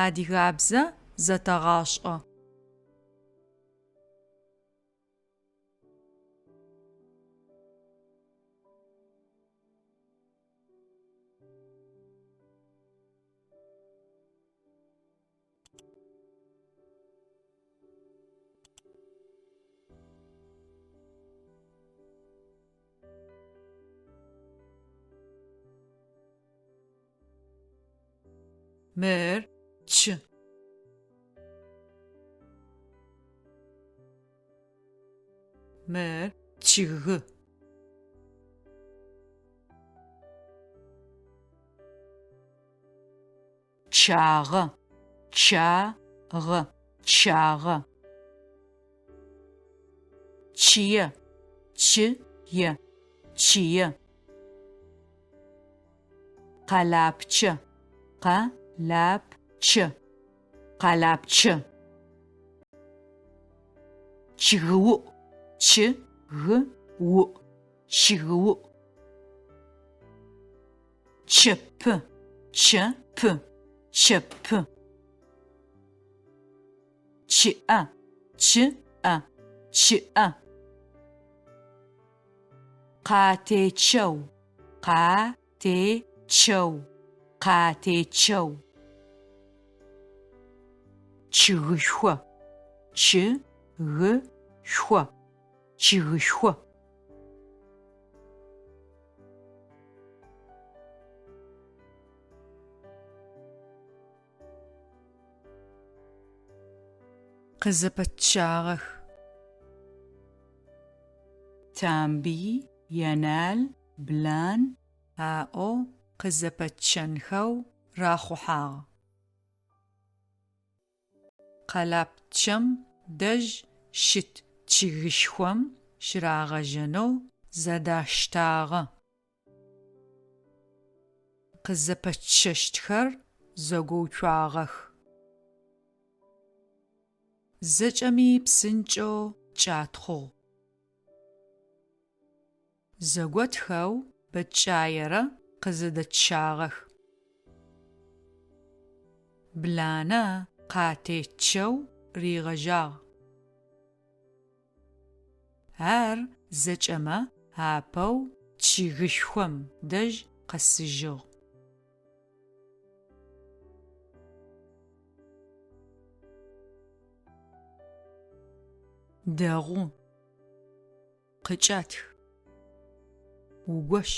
Адыгабзэ зэтэгъашӏэ. Мыр чы. Мыр чъыгы. Чагъэ, ча-гъэ, чагъэ. Чые, чы-е, чые. Къэлапчъэ, къэ-ла-пчъэ, къэлапчъэ. Чъыгыуӏу, чы-гы-уӏу, чъыгыуӏу. Чэпы, чэ-пы, чэпы. Чъыӏэ, чы-ӏэ, чъыӏэ. Къатечъэу, къа-те-чъэу, къатечъэу. Чъыгышхо, чъы-гы-шхо, чъыгышхо. Къызэпэтчъагъэх. Тамбый, Енал, Блан аӏоу къызэпэтчъэнхэу рахъухьагъ. Къэлапчъэм дэжь щыт чъыгышхом щырагъэжьэнэу зэдаштагъэ. Къызэпэчъэщтхэр зэгоуцуагъэх. Зэкӏэми псынкӏэу кӏатхъугъ. Зэготхэу бэкӏаерэ къызэдэчъагъэх. Бланэ къатечъэу ригъэжьагъ. Ар зэкӏэмэ апэу чъыгышхом дэжь къэсыжьыгъ. Дэгъу. Къыкӏэтх. Угощ.